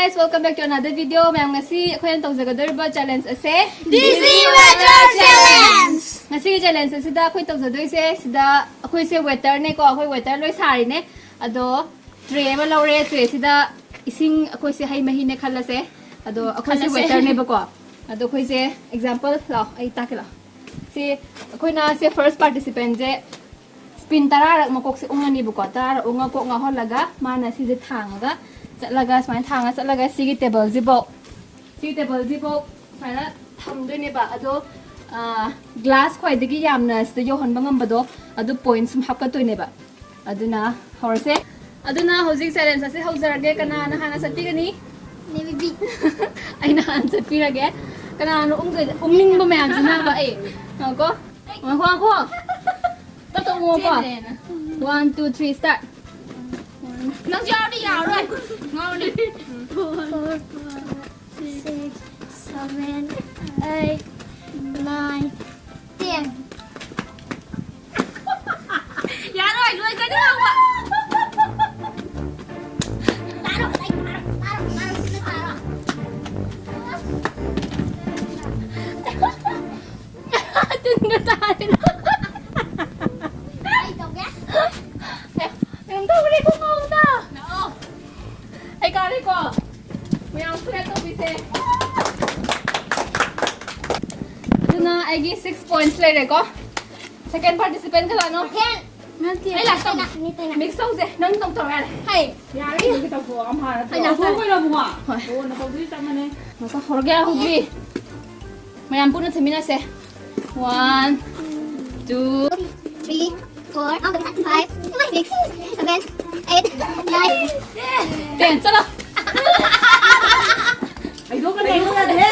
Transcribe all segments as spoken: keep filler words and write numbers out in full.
Guys, welcome back to another video. ꯃꯌꯥꯝ, ꯉꯁꯤ ꯑꯩꯈꯣꯏꯅ ꯇꯧꯖꯒꯗꯧꯔꯤꯕ challenge ꯑꯁꯦ Dizzy Water Challenge! ꯉꯁꯤꯒꯤ challenge ꯑꯁꯤꯗ ꯑꯩꯈꯣꯏ ꯇꯧꯖꯗꯣꯏꯁꯦ, ꯁꯤꯗ ꯑꯩꯈꯣꯏꯁꯦ waiter ꯅꯦꯀꯣ, ꯑꯩꯈꯣꯏ waiter ꯂꯣꯏ ꯁꯥꯔꯤꯅꯦ꯫ ꯑꯗꯣ tray ꯑꯃ ꯂꯧꯔꯦ, tray ꯁꯤꯗ ꯏꯁꯤꯡ, ꯑꯩꯈꯣꯏꯁꯦ ꯍꯩ ꯃꯍꯤꯅꯦ ꯈꯜꯂꯁꯦ꯫ ꯑꯗꯣ ꯑꯩꯈꯣꯏꯁꯦ ꯈꯜꯂꯁꯦ꯫ Waiter ꯅꯦꯕꯀꯣ꯫ ꯑꯗꯣ ꯑꯩꯈꯣꯏꯁꯦ example, ꯂꯥꯛꯑꯣ, ꯑꯩ ꯇꯥꯛꯀꯦ ꯂꯥꯛꯑꯣ꯫ ꯁꯤ ꯑꯩꯈꯣꯏꯅ ꯁꯦ first participant ꯁꯦ spin ꯇꯔꯥꯔꯛ ꯃꯀꯣꯛꯁꯦ ꯎꯪꯉꯅꯤꯕꯀꯣ꯫ ꯇꯔꯥꯔꯛ ꯎꯪꯉ ꯀꯣꯛ ꯉꯥꯎꯍꯜꯂꯒ ꯃꯥꯅ ꯁꯤꯁꯦ ꯊꯥꯡꯉꯒ ꯆꯠꯂꯒ, ꯁꯨꯃꯥꯏꯅ ꯊꯥꯡꯉ ꯆꯠꯂꯒ ꯁꯤꯒꯤ table ꯁꯤꯐꯧ, ꯁꯤꯒꯤ table ꯁꯤꯐꯧ ꯁꯨꯃꯥꯏꯅ ꯊꯝꯗꯣꯏꯅꯦꯕ꯫ ꯑꯗꯣ, ꯑꯥ, glass ꯈ꯭ꯋꯥꯏꯗꯒꯤ ꯌꯥꯝꯅ ꯁꯤꯗ ꯌꯧꯍꯟꯕ ꯉꯝꯕꯗꯣ, ꯑꯗꯨ point ꯁꯨꯝ ꯍꯥꯞꯀꯠꯇꯣꯏꯅꯦꯕ꯫ ꯑꯗꯨꯅ ꯍꯧꯔꯁꯦ꯫ ꯑꯗꯨꯅ ꯍꯧꯖꯤꯛ challenge ꯑꯁꯤ ꯍꯧꯖꯔꯒꯦ꯫ ꯀꯅꯥꯅ ꯍꯥꯟꯅ ꯆꯠꯄꯤꯒꯅꯤ? ꯅꯦꯕꯤꯕꯤ꯫ ꯑꯩꯅ ꯍꯥꯟꯅ ꯆꯠꯄꯤꯔꯒꯦ꯫ ꯀꯅꯥꯅꯣ ꯎꯝꯗꯣꯏꯁꯦ? ꯎꯝꯅꯤꯡꯕ ꯃꯌꯥꯝꯁꯤꯅꯕ ꯑꯩ꯫ ꯉꯥꯏꯈꯣ꯫ ꯉꯥꯏꯈꯣ, ꯉꯥꯏꯈꯣ꯫ ꯇꯞ ꯇꯞ ꯎꯪꯉꯣꯀꯣ꯫ ꯆꯦꯟꯗ꯭ꯔꯦꯅ꯫ One, two, three, start. ꯅꯪꯁꯨ ꯌꯥꯎꯔꯗꯤ ꯌꯥꯔꯔꯣꯏ꯫ ꯉꯥꯎꯔꯅꯤ꯫ Four, five, six, seven, eight, nine, ten. ꯌꯥꯔꯣꯏ, ꯂꯣꯏꯒꯅꯤ ꯍꯥꯏꯕ꯫ ꯇꯥꯔꯣ, ꯑꯩ ꯇꯥꯔꯣ, ꯇꯥꯔꯣ, ꯇꯥꯔꯣ, ꯁꯤꯗ ꯇꯥꯔꯣ꯫ ꯇꯤꯟꯒ ꯇꯥꯔꯦ꯫ ꯑꯩ ꯇꯧꯒꯦ꯫ ꯑꯦ, ꯀꯩꯅꯣꯝ ꯇꯧꯔꯦ, ꯈꯣꯡ ꯉꯥꯎꯕꯗ꯫ ꯂꯥꯛꯑꯣ꯫ ꯑꯩ ꯀꯥꯔꯦꯀꯣ꯫ ꯃꯌꯥꯝ clap ꯇꯧꯕꯤꯁꯦ꯫ ꯑꯗꯨꯅ ꯑꯩꯒꯤ six points ꯂꯩꯔꯦꯀꯣ꯫ Second participant ꯀꯅꯥꯅꯣ? ꯅꯠꯇꯦ꯫ ꯑꯩ last ꯇꯧꯒꯦ꯫ ꯃꯤꯁ ꯇꯧꯁꯦ꯫ ꯅꯪ ꯇꯧ ꯇꯧꯔꯣ ꯌꯥꯔꯦ꯫ ꯍꯩ꯫ ꯌꯥꯔꯦ, ꯅꯪꯒꯤ ꯇꯧꯊꯣꯛꯑꯣ꯫ ꯑꯃ ꯍꯥꯟꯅ ꯑꯩ last ꯇꯧꯊꯣꯛꯑꯣ꯫ ꯇꯧꯒꯦ꯫ ꯍꯣꯏ꯫ ꯑꯣ, ꯅꯈꯣꯏꯗꯨꯗꯤ ꯆꯞ ꯃꯥꯟꯅꯩ꯫ ꯉꯥꯏꯈꯣ, ꯍꯧꯔꯒꯦ, ꯍꯧꯗ꯭ꯔꯤ꯫ ꯃꯌꯥꯝ ꯄꯨꯟꯅ ꯊꯦꯡꯃꯤꯟꯅꯁꯦ꯫ One, two, three, four, five, six, seven, eight, nine, ten꯫ ꯆꯠꯂꯣ꯫ ꯍꯩꯗꯣꯛꯀꯅꯤ, ꯍꯩꯗꯣꯛꯀꯅꯤ꯫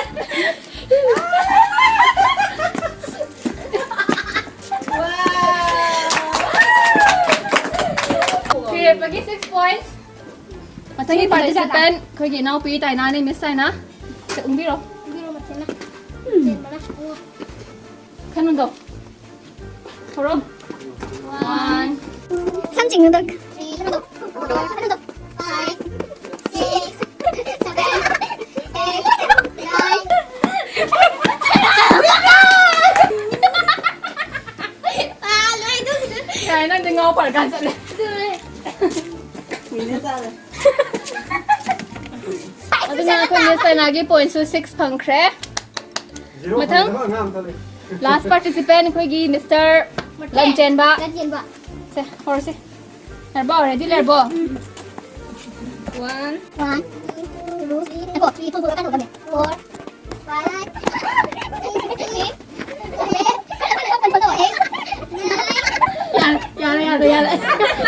ꯊꯤꯔꯦꯞꯄꯒꯤ six points꯫ ꯃꯊꯪꯒꯤ participant ꯑꯩꯈꯣꯏꯒꯤ ꯏꯅꯥꯎꯄꯤ ꯇꯥꯏꯅꯥꯅꯦ, ꯃꯤꯁ ꯇꯥꯏꯅꯥ꯫ ꯁꯦ, ꯎꯪꯕꯤꯔꯣ꯫ ꯎꯪꯕꯤꯔꯣ, ꯃꯊꯦꯜꯅ꯫ ꯃꯊꯦꯜ ꯃꯅꯥ꯫ ꯈꯟꯅꯨꯗꯣ꯫ ꯊꯣꯔꯛꯑꯣ꯫ One. Something noodle. Three, noodle. Four, noodle. Five, six, seven, eight, nine, ten. ꯀꯥꯟ ꯆꯠꯂꯦ꯫ ꯃꯤꯅ ꯆꯥꯔꯦ꯫ ꯑꯗꯨꯅ ꯑꯩꯈꯣꯏ Miss Sainaꯒꯤ pointꯁꯨ six ꯐꯪꯈ꯭ꯔꯦ꯫ Zero ꯃꯊꯪ꯫ ꯐꯪꯗꯕ ꯑꯉꯥꯡ ꯑꯝꯇ ꯂꯩ꯫ Last participant ꯑꯩꯈꯣꯏꯒꯤ Mister ꯂꯟꯆꯦꯟꯕ꯫ ꯂꯟꯆꯦꯟꯕ꯫ ꯁꯦ, ꯍꯧꯔꯁꯤ꯫ ꯂꯩꯔꯕꯣ? Ready ꯂꯩꯔꯕꯣ? One꯫ One, two, three, four, five, six, seven, eight, nine꯫ ꯌꯥꯔꯦ, ꯌꯥꯔꯦ, ꯌꯥꯔꯦ,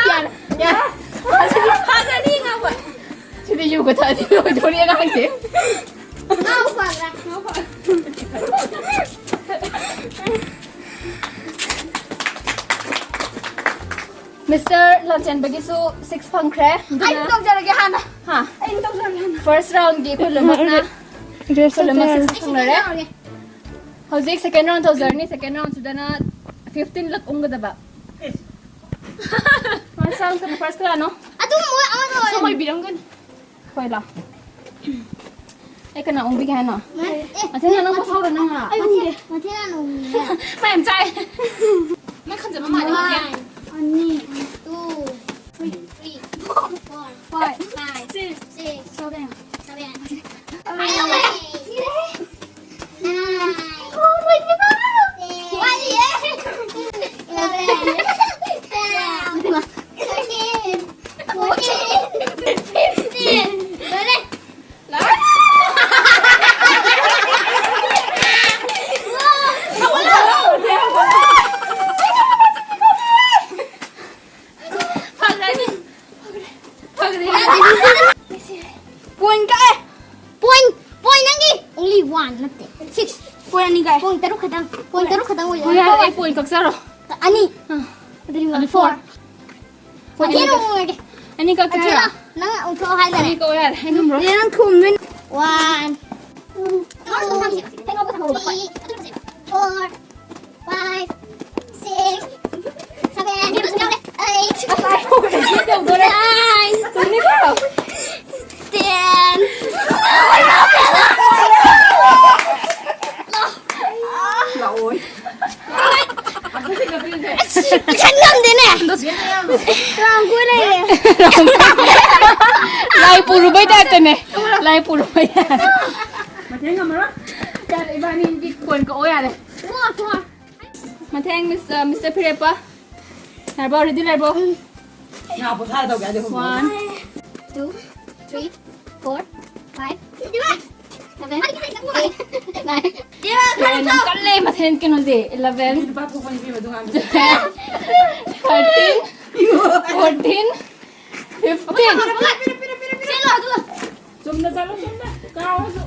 ꯌꯥꯔꯦ, ꯌꯥꯔꯦ꯫ ꯐꯖꯅꯤ ꯉꯥꯎꯕ꯫ ꯁꯤꯗꯤ ꯌꯨꯒ ꯊꯛꯑꯗꯤ ꯂꯣꯏꯗꯣꯔꯤ ꯑꯉꯥꯡꯁꯦ꯫ ꯉꯥꯎ ꯐꯕ꯭ꯔꯥ? ꯉꯥꯎ ꯐꯕ꯭ꯔꯥ? Mister ꯂꯥꯟꯆꯦꯟꯕꯒꯤꯁꯨ six ꯐꯪꯈ꯭ꯔꯦ꯫ ꯑꯩ ꯑꯗꯨꯅ ꯇꯧꯖꯔꯒꯦ ꯍꯥꯟꯅ꯫ ꯍꯥ? ꯑꯩ ꯇꯧꯖꯔꯒꯦ ꯍꯥꯟꯅ꯫ First roundꯒꯤ ꯑꯩꯈꯣꯏ ꯂꯣꯏꯅꯃꯛꯅ, dress ꯑꯩꯈꯣꯏ ꯂꯣꯏꯅꯃꯛ ꯇꯧꯔꯦ꯫ Six ꯐꯪꯅꯔꯦ꯫ ꯇꯧꯔꯒꯦ꯫ ꯍꯧꯖꯤꯛ second round ꯇꯧꯖꯔꯅꯤ꯫ Second roundꯁꯤꯗꯅ fifteen ꯂꯛ ꯎꯪꯒꯗꯕ꯫ First round ꯀꯅꯥ, first ꯀꯅꯥꯅꯣ? ꯑꯗꯨꯝ ꯃꯣꯏ ꯑꯃꯗ ꯑꯣꯏꯔꯝꯅꯤ꯫ ꯁꯨꯝ ꯑꯣꯏꯕꯤꯔꯝꯒꯅꯤ꯫ ꯍꯣꯏ, ꯂꯥꯎ꯫ ꯑꯩ ꯀꯅꯥ ꯑꯣꯡꯕꯤꯒꯦ ꯍꯥꯏꯅꯣ? ꯃꯥ-, ꯑꯦ, ꯑꯊꯦꯟ, ꯅꯪ ꯐꯥꯎꯔꯣ, ꯅꯪ ꯂꯥꯎ꯫ ꯑꯩ ꯑꯣꯡꯒꯦ꯫ ꯃꯊꯦꯜ ꯌꯥꯝ ꯑꯣꯡꯅꯤꯡꯉꯦ꯫ ꯃꯥ ꯌꯥꯝ ꯆꯥꯏ꯫ ꯅꯪ ꯈꯟꯖꯕ ꯃꯥꯜꯂꯦ, ꯑꯣꯡꯒꯦ꯫ One, two, three, four, five, six, seven, seven. ꯍꯥꯏꯌꯣ, ꯍꯥꯏꯌꯣ꯫ Nine. Oh my God! Ten. ꯋꯥꯠꯂꯤꯌꯦ꯫ Eleven. Twelve. Thirteen, fourteen, fifteen. ꯂꯣꯏꯔꯦ꯫ ꯐꯈ꯭ꯔꯅꯤ꯫ ꯐꯈ꯭ꯔꯦ꯫ Point ꯀꯛꯑꯦ꯫ Point, point ꯅꯪꯒꯤ only one ꯅꯠꯇꯦ꯫ Six꯫ Point ꯑꯅꯤ ꯀꯛꯑꯦ꯫ Point ꯇꯔꯨꯛ ꯈꯛꯇꯪ꯫ Point ꯇꯔꯨꯛ ꯈꯛꯇꯪ ꯑꯣꯏꯖꯔꯦ꯫ ꯍꯣꯏ, ꯌꯥꯔꯦ, ꯑꯩ point ꯀꯛꯆꯔꯣ꯫ ꯑꯅꯤ꯫ ꯑꯥ꯫ ꯑꯗꯨꯗꯤ ꯑꯗꯨ four꯫ Four꯫ Point ꯑꯅꯤ ꯑꯅꯤ ꯀꯛ-, ꯀꯛꯑꯒꯦ꯫ ꯑꯅꯤ ꯀꯛꯀꯦ ꯍꯥꯏꯔꯣ? ꯑꯗꯨꯅ ꯅꯪ ꯑꯣꯟꯊꯣꯛꯑꯣ ꯍꯥꯏꯗꯅ꯫ ꯑꯅꯤ ꯀꯛꯑꯣ ꯌꯥꯔꯦ, ꯑꯩ ꯉꯝꯃꯔꯣꯏ꯫ ꯑꯗꯨꯗꯤ ꯅꯪ ꯊꯣꯝꯗꯣꯏꯅꯤ꯫ One꯫ Three꯫ Four꯫ Five, six, seven, eight, nine, ten. ꯂꯥꯛꯑꯣꯏ꯫ ꯏꯊꯟ ꯉꯝꯗꯦꯅꯦ꯫ ꯔꯥꯎꯟ ꯀꯣꯏ ꯂꯩꯔꯦ꯫ ꯂꯥꯏ ꯄꯨꯔꯨꯕꯩ ꯇꯥꯏꯞꯇꯅꯦ꯫ ꯂꯥꯏ ꯄꯨꯔꯨꯕꯩ ꯇꯥꯏꯞꯇ꯫ ꯃꯇꯦꯡ ꯉꯝꯃꯔꯣꯏ꯫ ꯌꯥꯔꯦ, ꯏꯕꯥꯅꯤꯗꯤ ꯀꯣꯟ ꯀꯛꯑꯣ ꯌꯥꯔꯦ꯫ ꯃꯊꯪ ꯃꯤꯁ, ꯑ, ꯃꯤꯁꯇꯔ ꯐꯤꯔꯦꯞꯄ꯫ ꯌꯥꯔꯕꯣ? ꯔꯦꯗꯤ ꯂꯩꯔꯕꯣ? ꯉꯥ ꯄꯣꯊꯥ ꯇꯧꯒꯦ ꯍꯥꯏꯗꯤ ꯍꯨꯝ꯫ One, two, three, four, five, seven, eight, nine. ꯌꯥꯔꯦ, ꯅꯪ ꯀꯜꯂꯦ, ꯃꯊꯦꯜ ꯀꯩꯅꯣꯁꯦ, eleven, ꯂꯨꯄꯥ ꯊꯣꯛꯄꯅꯤ ꯏꯕꯦꯝꯃ, ꯑꯗꯨ ꯉꯥꯡꯕ꯫ Twelve, thirteen, fourteen, fifteen. ꯄꯤꯔꯣ, ꯄꯤꯔꯣ, ꯄꯤꯔꯣ, ꯄꯤꯔꯣ, ꯄꯤꯔꯣ꯫ ꯆꯦꯜꯂꯣ, ꯑꯗꯨꯒ꯫ ꯆꯨꯝꯅ ꯆꯠꯂꯣ, ꯆꯨꯝꯅ꯫ ꯀꯥꯎꯔꯁꯨ꯫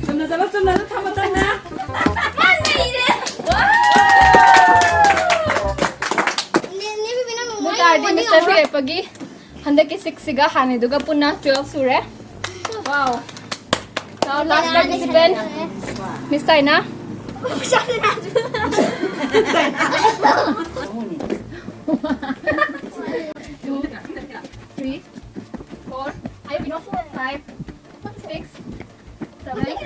ꯆꯨꯝꯅ ꯆꯠꯂꯣ, ꯆꯨꯝꯅ ꯑꯗꯨꯝ ꯊꯝꯃꯣ, ꯆꯨꯝꯅ꯫ ꯃꯥ ꯅꯩꯔꯦ꯫ ꯅꯦ, ꯅꯦ, ꯕꯤꯕꯤ, ꯅꯪ ꯑꯗꯨ ꯇꯥꯔꯗꯤ ꯃꯤꯁꯇꯔ ꯐꯤꯔꯦꯞꯄꯒꯤ ꯍꯟꯗꯛꯀꯤ six ꯁꯤꯒ ꯍꯥꯟꯅꯗꯨꯒ ꯄꯨꯟꯅ twelve ꯁꯨꯔꯦ꯫ Wow. Now last participant, Miss Taina. Two, three, four, five, six, seven, eight,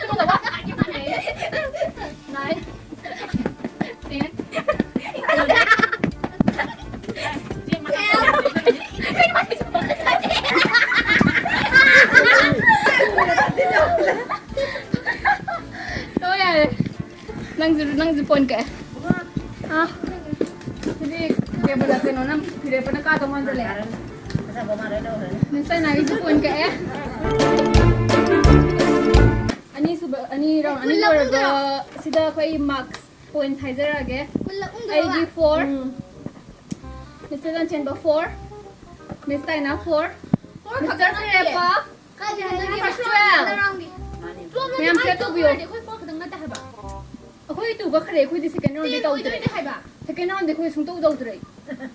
nine, ten, eleven. ꯇꯣ ꯌꯥꯔꯦ꯫ ꯅꯪꯁꯨ, ꯅꯪꯁꯨ ꯄꯣꯟ ꯀꯛꯑꯦ꯫ ꯑꯥ꯫ ꯁꯤꯗꯤ ꯀꯩꯅꯣꯅ, ꯐꯤꯔꯦꯞꯄꯅ ꯀꯥꯗꯧ ꯃꯥꯟꯁꯤꯜꯂꯛꯑꯦ꯫ ꯅꯪ ꯆꯥꯏꯅꯥꯒꯤꯁꯨ ꯄꯣꯟ ꯀꯛꯑꯦ꯫ ꯑꯅꯤꯁꯨꯕ, ꯑꯅꯤ, round ꯑꯅꯤ ꯂꯣꯏꯔꯒ ꯁꯤꯗ ꯑꯩꯈꯣꯏ marks points ꯍꯥꯏꯖꯔꯛꯑꯒꯦ꯫ ꯑꯩꯒꯤ four, ꯎꯝ꯫ Mister ꯂꯟꯆꯦꯟꯕ four, Miss ꯇꯥꯏꯅꯥ four, Mister ꯐꯤꯔꯦꯞꯄ꯫ ꯃꯌꯥꯝ clap ꯇꯧꯕꯤꯌꯣ꯫ ꯑꯩꯈꯣꯏ two ꯀꯛꯈ꯭ꯔꯦ, ꯑꯩꯈꯣꯏꯗꯤ second round ꯗꯤ ꯇꯧꯗ꯭ꯔꯦ꯫ Second round ꯗꯤ ꯑꯩꯈꯣꯏ ꯁꯨꯡꯇꯧ ꯇꯧꯗ꯭ꯔꯦ꯫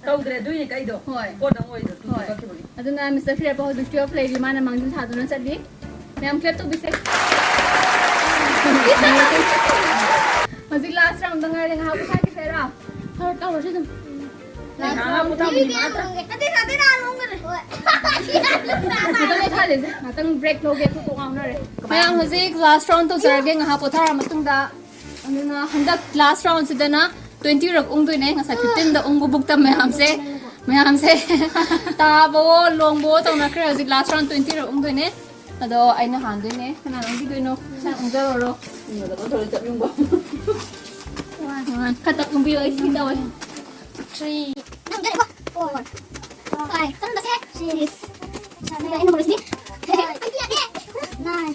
ꯇꯧꯗ꯭ꯔꯦ, ꯑꯗꯨꯏꯅꯦ ꯀꯛꯏꯗꯣ꯫ ꯍꯣꯏ꯫ Four ꯗꯪ ꯑꯣꯏꯗꯣ, two ꯗꯤ ꯍꯣꯏ꯫ ꯀꯛꯈꯤꯕꯒꯤ꯫ ꯑꯗꯨꯅ Mister ꯐꯤꯔꯦꯞꯄ ꯍꯧꯖꯤꯛ twelve ꯂꯩꯔꯤ, ꯃꯥꯅ ꯃꯥꯡꯖꯤꯜ ꯊꯥꯗꯨꯅ ꯆꯠꯂꯤ꯫ ꯃꯌꯥꯝ clap ꯇꯧꯕꯤꯁꯦ꯫ ꯍꯧꯖꯤꯛ last round ꯗ ꯉꯥꯏꯔꯦ, ꯉꯥꯏꯍꯥꯛ ꯄꯣꯊꯥꯈꯤꯁꯦ ꯍꯥꯏꯔꯣ? ꯍꯣꯏ, ꯇꯧꯔꯁꯤ ꯑꯗꯨꯝ꯫ ꯉꯥꯏꯍꯥꯛ ꯄꯣꯊꯥꯕꯗꯤ ꯅꯨꯡꯉꯥꯏꯇ꯭ꯔꯣ? ꯉꯥꯛꯇꯪ ꯄꯣꯊꯥꯁꯦ, ꯉꯥꯛꯇꯪ break ꯂꯧꯒꯦ, ꯑꯩꯈꯣꯏ ꯀꯣꯛ ꯉꯥꯎꯅꯔꯦ꯫ ꯃꯌꯥꯝ ꯍꯧꯖꯤꯛ last round ꯇꯧꯖꯔꯒꯦ, ꯉꯥꯏꯍꯥꯛ ꯄꯣꯊꯥꯔ ꯃꯇꯨꯡꯗ꯫ ꯑꯗꯨꯅ ꯍꯟꯗꯛ last round ꯁꯤꯗꯅ twenty ꯔꯛ ꯎꯪꯗꯣꯏꯅꯦ, ꯉꯁꯥꯏ fifteen ꯗ ꯎꯪꯕ ꯕꯨꯛꯇ ꯃꯌꯥꯝꯁꯦ꯫ ꯃꯌꯥꯝꯁꯦ ꯇꯥꯕꯋꯣ ꯂꯣꯡꯕꯋꯣ ꯇꯧꯅꯈ꯭ꯔꯦ꯫ ꯍꯧꯖꯤꯛ last round twenty ꯔꯛ ꯎꯪꯗꯣꯏꯅꯦ꯫ ꯑꯗꯣ ꯑꯩꯅ ꯍꯥꯟꯗꯣꯏꯅꯦ꯫ ꯀꯅꯥꯅ ꯎꯪꯕꯤꯗꯣꯏꯅꯣ? ꯅꯪ ꯎꯪꯖꯔꯣꯔꯣ꯫ ꯎꯝ, ꯑꯗꯣ ꯊꯣꯔꯛꯑꯣ, ꯆꯞ ꯌꯨꯡꯕ꯫ One. One. ꯈꯔ ꯇꯞ ꯎꯪꯕꯤꯌꯣ, ꯑꯩ ꯁꯤ ꯇꯧꯋꯦ꯫ Three. ꯅꯪ ꯎꯪꯖꯔꯦꯀꯣ? Four. Five. ꯀꯔꯝꯕꯁꯦ? Six. ꯁꯥꯟꯅꯕ ꯑꯩꯅ ꯃꯔꯨꯁꯤꯗꯤ꯫ Nine.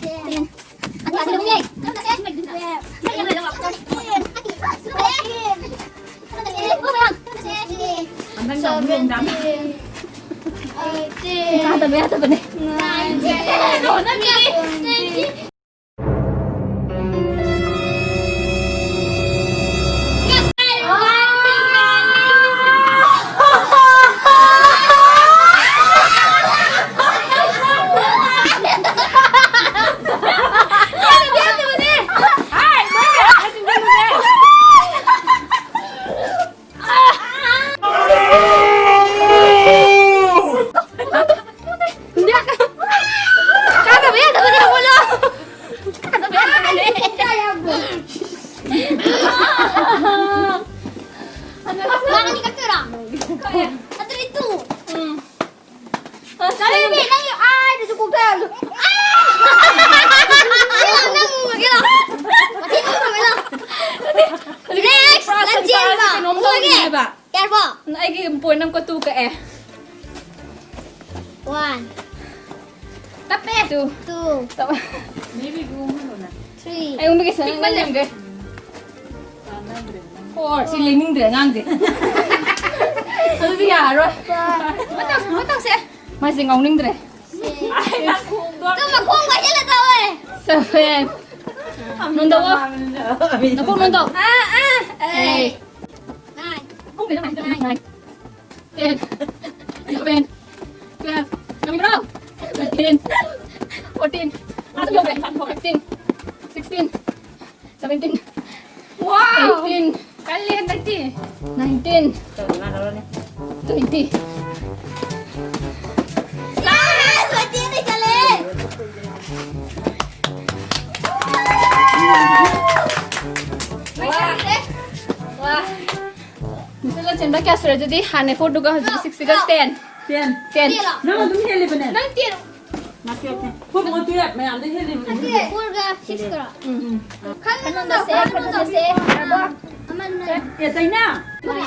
Ten. ꯌꯥꯗꯕ ꯌꯥꯗꯕꯅꯦ꯫ ꯎꯝ. ꯑꯁ, ꯅꯪꯒꯤ ꯑꯥꯏꯗꯁꯨ ꯀꯣꯛ ꯇꯥꯔꯝꯗꯣ꯫ ꯅꯪ ꯎꯔꯒꯦ ꯂꯥꯎ꯫ ꯃꯊꯤ ꯅꯪ ꯎꯔꯒꯦ ꯂꯥꯎ꯫ Next, ꯂꯝꯖꯦꯟꯕ꯫ ꯀꯩꯅꯣꯝ ꯎꯔꯒꯦ꯫ ꯇꯧꯔꯤꯅꯦꯕ꯫ ꯌꯥꯔꯕꯣ? ꯑꯩꯒꯤ point ꯑꯃ ꯀꯠꯇꯨ ꯀꯛꯑꯦ꯫ One. ꯇꯞꯄꯦ꯫ Two. Two. ꯇꯞꯄꯦ꯫ Three. ꯑꯩꯉꯣꯟꯗꯒꯤ ꯁꯅꯥ ꯄꯤꯛꯃꯜꯂꯦ꯫ ꯂꯩꯔꯝꯗ꯭ꯔꯦ꯫ Four. ꯁꯤ ꯂꯦꯡꯅꯤꯡꯗ꯭ꯔꯦ ꯑꯉꯥꯡꯁꯦ꯫ ꯑꯗꯨꯗꯤ ꯌꯥꯔꯔꯣꯏ꯫ Five. ꯃꯇꯧꯁꯦ, ꯃꯇꯧꯁꯦ꯫ ꯃꯥꯁꯦ ꯉꯥꯎꯅꯤꯡꯗ꯭ꯔꯦ꯫ Six. ꯇꯨ ꯃꯈꯣꯡ ꯄꯥꯏꯁꯤꯜꯂ ꯇꯧꯋꯦ꯫ Seven. ꯅꯣꯟꯗꯧꯑꯣ꯫ ꯅꯈꯣꯡ ꯅꯣꯟꯗꯧ꯫ ꯑꯥ, ꯑꯥ꯫ Eight. Nine. ꯄꯨꯡ ꯀꯩꯅꯣ ꯉꯥꯏ ꯆꯠꯂꯤ꯫ Nine. Ten. Eleven. Twelve. ꯌꯧꯔꯕ꯭ꯔꯣ? Thirteen. Fourteen. ꯑꯥ, ꯌꯧꯔꯦ꯫ Fifteen. Sixteen. Seventeen. Wow! Eighteen. ꯀꯜꯂꯦ ꯍꯟꯗꯛꯇꯤ꯫ Nineteen. Twenty. ꯑꯥ, twenty ꯗ ꯆꯠꯂꯦ꯫ ꯋꯥ꯫ ꯋꯥ꯫ ꯁꯦꯝꯕ ꯀꯌꯥ ꯁꯨꯔꯦ ꯑꯗꯨꯗꯤ? ꯍꯥꯟꯅ ꯐꯣꯔꯗꯨꯒ ꯍꯧꯖꯤꯛꯀꯤ ꯁꯤꯛꯁꯁꯤꯒ ꯇꯦꯟ꯫ ꯇꯦꯟ꯫ ꯇꯦꯟ꯫ ꯅꯪ ꯑꯗꯨꯝ ꯍꯦꯜꯂꯤꯕꯅꯦ꯫ ꯅꯪ ꯇꯦꯟ꯫ ꯅꯠꯇꯦ, ꯅꯠꯇꯦ꯫ ꯑꯩꯈꯣꯏ ꯕꯨꯡꯉꯣ ꯇꯨꯌꯦꯜꯞ ꯃꯌꯥꯝꯗ ꯍꯦꯜꯂꯤꯕꯅꯦ꯫ ꯐꯣꯔꯒ ꯁꯤꯛꯁꯀꯔꯣ? ꯎꯝ꯫ ꯈꯟꯗꯣꯛꯁꯦ, ꯈꯟꯗꯣꯛꯁꯦ꯫ ꯑꯃꯅ ꯑꯦ, ꯗꯥꯏꯅꯥ꯫ ꯐꯣꯔ꯫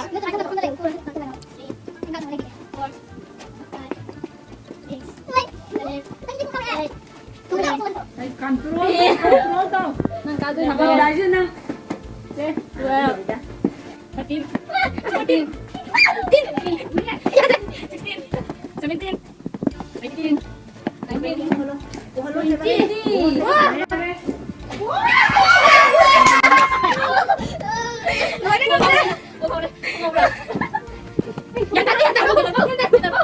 ꯑꯩ control ꯇꯧ, control ꯇꯧ꯫ ꯅꯪ ꯀꯥꯗꯣꯏꯅꯦ꯫ ꯊꯕꯛ ꯍꯥꯏꯁꯦ ꯅꯪ꯫ ꯁꯦ, twelve, thirteen, fourteen, fifteen, sixteen, seventeen, eighteen, nineteen, twenty. ꯂꯣꯏꯔꯦ, ꯂꯣꯏꯔꯦ꯫ ꯒ꯭ꯌꯥꯟ ꯇꯥꯗꯦ, ꯒ꯭ꯌꯥꯟ ꯇꯥꯗꯦ, ꯒ꯭ꯌꯥꯟ ꯇꯥꯗꯦ, ꯒ꯭ꯌꯥꯟ ꯇꯥꯗꯦ꯫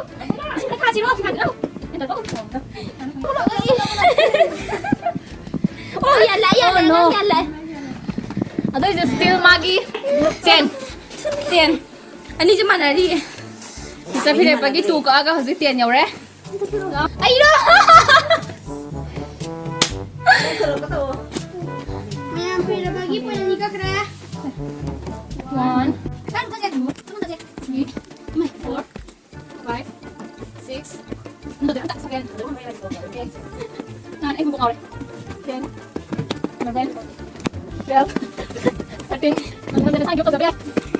ꯏꯁꯤꯡ ꯈꯔ ꯊꯥꯁꯤꯔꯣ, ꯏꯁꯤꯡ ꯊꯥꯁꯤꯔꯣ꯫ ꯒ꯭ꯌꯥꯟ ꯇꯥꯗꯦ꯫ ꯑꯣ, ꯌꯥꯜꯂꯦ, ꯌꯥꯜꯂꯦ, Oh, no. ꯅꯪ ꯌꯥꯜꯂꯦ꯫ ꯑꯗꯨꯏꯁꯨ still ꯃꯥꯒꯤ ten, ten꯫ ꯑꯅꯤꯁꯦ ꯃꯥꯟꯅꯔꯤꯌꯦ꯫ ꯆꯠꯄꯤꯔꯛꯄꯒꯤ two ꯀꯛꯑꯒ ꯍꯧꯖꯤꯛ ten ꯌꯧꯔꯦ꯫ ꯑꯩꯔꯣ? ꯃꯌꯥꯝ ꯄꯤꯔꯕꯒꯤ point ꯑꯅꯤ ꯀꯛꯈ꯭ꯔꯦ꯫ One. ꯀꯥꯡ ꯀꯛꯁꯦ, ꯀꯥꯡ ꯀꯛꯁꯦ꯫ Three. ꯑꯃ, four, five, six. ꯑꯃꯗꯣ ꯑꯝꯇ seven. Okay. Nine, ꯑꯩ ꯈꯣꯡꯎꯞ ꯉꯥꯎꯔꯦ꯫ Ten, eleven, twelve, thirteen. ꯅꯪ ꯅꯁꯥꯒꯤ ꯐꯖꯕ ꯌꯥꯏ꯫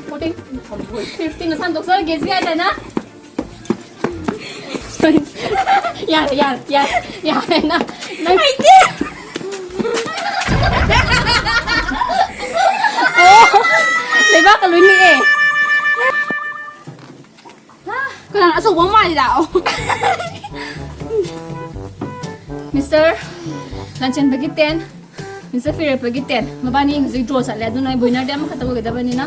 Fourteen, fifteen. ꯅꯁꯥꯅ ꯇꯣꯛꯆꯔꯒꯦꯁꯨ ꯌꯥꯏꯗꯅ꯫ ꯌꯥꯔꯦ, ꯌꯥꯔꯦ, ꯌꯥꯔꯦ, ꯌꯥꯔꯦ, ꯅꯪ, ꯅꯪ꯫ ꯍꯩꯇꯦ꯫ ꯑꯣ, ꯂꯩꯕꯥꯛꯀ ꯂꯣꯏ ꯅꯤꯛꯑꯦ꯫ ꯀꯅꯥꯅꯣ ꯑꯆꯧꯕ ꯑꯃ ꯃꯥꯜꯂꯤꯗ? ꯑꯣ꯫ Mister ꯂꯥꯟꯆꯦꯟꯕꯒꯤ ten, Mister ꯐꯤꯔꯦꯞꯄꯒꯤ ten꯫ ꯃꯕꯥꯅꯤ ꯍꯧꯖꯤꯛ draw ꯆꯠꯂꯦ, ꯑꯗꯨꯅ winnerꯗꯤ ꯑꯃꯈꯛꯇ ꯑꯣꯏꯒꯗꯕꯅꯤꯅ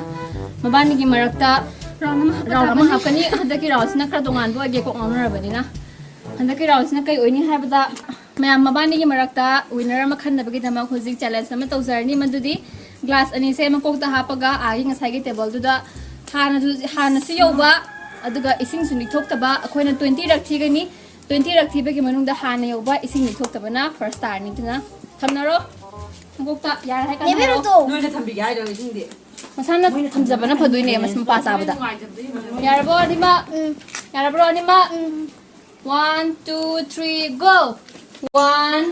ꯃꯕꯥꯅꯤꯒꯤ ꯃꯔꯛꯇ round ꯑꯃ ꯍꯥꯞꯀꯅꯤ꯫ ꯍꯟꯗꯛꯀꯤ roundꯁꯤꯅ ꯈꯔ ꯇꯣꯉꯥꯟꯕ ꯑꯣꯏꯒꯦ, ꯀꯣꯛ ꯉꯥꯎꯅꯔꯕꯅꯤꯅ꯫ ꯍꯟꯗꯛꯀꯤ roundꯁꯤꯅ ꯀꯩ ꯑꯣꯏꯅꯤ ꯍꯥꯏꯕꯗ, ꯃꯌꯥꯝ ꯃꯕꯥꯅꯤꯒꯤ ꯃꯔꯛꯇ winner ꯑꯃ ꯈꯟꯅꯕꯒꯤꯗꯃꯛ ꯍꯧꯖꯤꯛ challenge ꯑꯃ ꯇꯧꯖꯔꯅꯤ꯫ ꯃꯗꯨꯗꯤ glass ꯑꯅꯤꯁꯦ ꯃꯀꯣꯛꯇ ꯍꯥꯞꯄꯒ ꯑꯥꯒꯤ ꯉꯁꯥꯏꯒꯤ tableꯗꯨꯗ ꯍꯥꯟꯅꯁꯨ, ꯍꯥꯟꯅꯁꯨ ꯌꯧꯕ, ꯑꯗꯨꯒ ꯏꯁꯤꯡꯁꯨ ꯅꯤꯛꯊꯣꯛꯇꯕ, ꯑꯩꯈꯣꯏꯅ twenty ꯔꯛ ꯊꯤꯒꯅꯤ꯫ Twenty ꯔꯛ ꯊꯤꯕꯒꯤ ꯃꯅꯨꯡꯗ ꯍꯥꯟꯅ ꯌꯧꯕ ꯏꯁꯤꯡ ꯅꯤꯛꯊꯣꯛꯇꯕꯅ first ꯇꯥꯔꯅꯤ꯫ ꯑꯗꯨꯅ ꯊꯝꯅꯔꯣ꯫ ꯃꯀꯣꯛꯇ ꯌꯥꯔꯦ ꯍꯥꯏ ꯀꯥꯟꯗ ꯍꯥꯏꯔꯛꯑꯣ꯫ ꯅꯣꯏꯅ ꯊꯝꯕꯤꯒꯦ ꯍꯥꯏꯔꯣ ꯏꯁꯤꯡꯗꯤ? ꯃꯁꯥꯅ ꯊꯝꯖꯕꯅ ꯐꯗꯣꯏꯅꯦ, ꯃꯁ-, ꯃꯄꯥ ꯆꯥꯕꯗ꯫ ꯌꯥꯔꯕꯣ ꯑꯅꯤꯃꯛ? ꯎꯝ꯫ ꯌꯥꯔꯕ꯭ꯔꯣ ꯑꯅꯤꯃꯛ? ꯎꯝ꯫ One, two, three, go! One.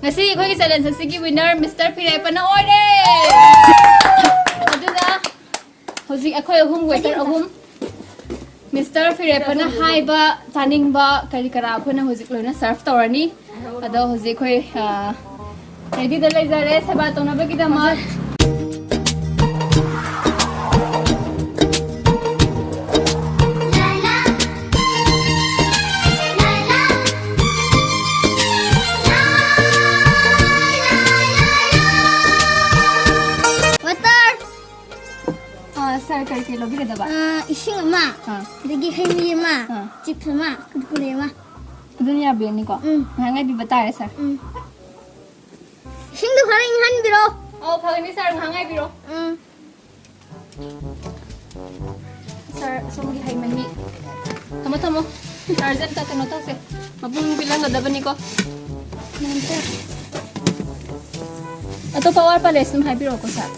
ꯉꯁꯤ ꯑꯩꯈꯣꯏꯒꯤ ꯆꯦꯂꯦꯟꯖ ꯑꯁꯤꯒꯤ ꯋꯤꯟꯅꯔ ꯃꯤꯁꯇꯔ ꯐꯤꯔꯦꯞꯄꯅ ꯑꯣꯏꯔꯦ꯫ ꯑꯗꯨꯅ ꯍꯧꯖꯤꯛ ꯑꯩꯈꯣꯏ ꯑꯍꯨꯝ, ꯋꯦꯇꯔ ꯑꯍꯨꯝ, ꯃꯤꯁꯇꯔ ꯐꯤꯔꯦꯞꯄꯅ ꯍꯥꯏꯕ ꯆꯥꯅꯤꯡꯕ ꯀꯔꯤ ꯀꯔꯥ ꯑꯩꯈꯣꯏꯅ ꯍꯧꯖꯤꯛ ꯂꯣꯏꯅ ꯁꯔꯚ ꯇꯧꯔꯅꯤ꯫ ꯑꯗꯣ ꯍꯧꯖꯤꯛ ꯑꯩꯈꯣꯏ, ꯑ, ꯔꯦꯗꯤꯗ ꯂꯩꯖꯔꯦ ꯁꯦꯕꯥ ꯇꯧꯅꯕꯒꯤꯗꯃꯛ꯫ ꯋꯥꯇꯔ꯫ ꯑ, ꯁꯥꯔ, ꯀꯔꯤ ꯀꯔꯤ ꯂꯧꯕꯤꯒꯗꯕ? ꯑ, ꯏꯁꯤꯡ ꯑꯃ, ꯑ꯫ ꯑꯗꯒꯤ ꯍꯩ ꯃꯍꯤ ꯑꯃ, ꯑ꯫ ꯆꯤꯞꯁ ꯑꯃ, ꯀꯨꯔꯀꯨꯔꯦ ꯑꯃ꯫ ꯑꯗꯨꯅ ꯌꯥꯕꯤꯔꯅꯤꯀꯣ? ꯎꯝ꯫ ꯉꯥꯏꯍꯥꯛ ꯉꯥꯏꯕꯤꯕ ꯇꯥꯔꯦ, ꯁꯥꯔ꯫ ꯎꯝ꯫ ꯏꯁꯤꯡꯗꯣ ꯈꯔ ꯏꯪꯍꯟꯕꯤꯔꯣ꯫ ꯑꯧ, ꯐꯒꯅꯤ, ꯁꯥꯔ, ꯉꯥꯏꯍꯥꯛ ꯉꯥꯏꯕꯤꯔꯣ꯫ ꯎꯝ꯫ ꯁꯥꯔ, ꯑꯁꯣꯝꯒꯤ ꯍꯩ ꯃꯍꯤ꯫ ꯊꯝꯃꯣ, ꯊꯝꯃꯣ꯫ ꯁꯥꯔꯁꯦ ꯑꯝꯇ ꯀꯩꯅꯣ ꯇꯧꯁꯦ꯫ ꯃꯄꯨꯡ ꯄꯤꯜꯍꯟꯒꯗꯕꯅꯤꯀꯣ꯫ ꯑꯇꯣꯞꯄ ꯑꯋꯥꯠꯄ ꯂꯩꯔꯁꯨ ꯑꯗꯨꯝ ꯍꯥꯏꯕꯤꯔꯛꯑꯣꯀꯣ, ꯁꯥꯔ꯫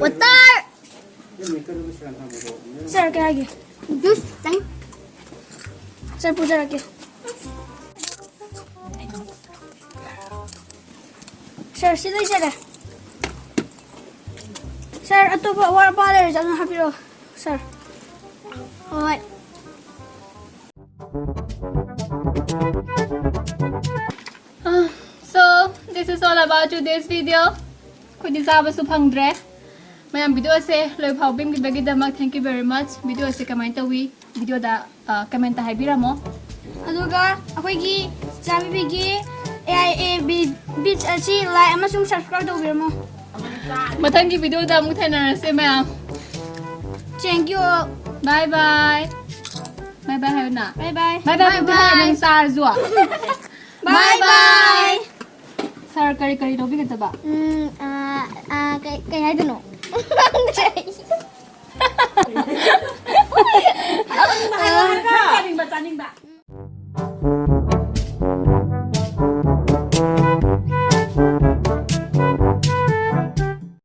ꯋꯥꯇꯔ! ꯁꯥꯔ, ꯀꯩ ꯍꯥꯏꯒꯦ? ꯖꯨꯁ ꯈꯤꯇꯪ꯫ ꯁꯥꯔ, ꯄꯨꯖꯔꯛꯀꯦ꯫ ꯁꯥꯔ, ꯁꯤ ꯂꯩꯖꯔꯦ꯫ ꯁꯥꯔ, ꯑꯇꯣꯞꯄ ꯑꯋꯥꯠ ꯑꯄꯥ ꯂꯩꯔꯁꯨ ꯑꯗꯨꯝ ꯍꯥꯞꯄꯤꯔꯛꯑꯣ, ꯁꯥꯔ꯫ ꯍꯣꯏ꯫ Ah, so, this is all about today's video. ꯑꯩꯈꯣꯏꯗꯤ ꯆꯥꯕꯁꯨ ꯐꯪꯗ꯭ꯔꯦ꯫ ꯃꯌꯥꯝ, ꯚꯤꯗꯤꯑꯣꯁꯦ ꯂꯣꯏ ꯐꯥꯎꯕ ꯌꯦꯡꯕꯤꯕꯒꯤꯗꯃꯛ thank you very much. ꯚꯤꯗꯤꯑꯣꯁꯦ ꯀꯃꯥꯏꯅ ꯇꯧꯋꯤ? ꯚꯤꯗꯤꯑꯣꯗ, ꯑ, ꯀꯃꯦꯟꯇ ꯍꯥꯏꯕꯤꯔꯝꯃꯣ꯫ ꯑꯗꯨꯒ ꯑꯩꯈꯣꯏꯒꯤ ꯆꯥꯕꯤꯕꯤꯒꯤ A I A B beats ꯑꯁꯤ ꯂꯥꯏꯛ ꯑꯃꯁꯨꯡ ꯁꯕꯁꯀ꯭ꯔꯥꯏꯕ ꯇꯧꯕꯤꯔꯝꯃꯣ꯫ ꯃꯊꯪꯒꯤ ꯚꯤꯗꯤꯑꯣꯗ ꯑꯃꯨꯛ ꯊꯦꯡꯅꯔꯁꯦ ꯃꯌꯥꯝ꯫ Thank you. Bye bye. Bye bye ꯍꯥꯏꯌꯨꯅ꯫ Bye bye. Bye bye ꯍꯥꯏꯌꯨ ꯅꯪ ꯆꯥꯔꯁꯨ꯫ Bye bye. ꯁꯥꯔ ꯀꯔꯤ ꯀꯔꯤ ꯂꯧꯕꯤꯒꯗꯕ? ꯎꯝ, ꯑꯥ, ꯑꯥ, ꯀꯩ ꯀꯩ ꯍꯥꯏꯗꯣꯏꯅꯣ? ꯆꯥꯅꯤꯡꯕ ꯆꯥꯅꯤꯡꯕ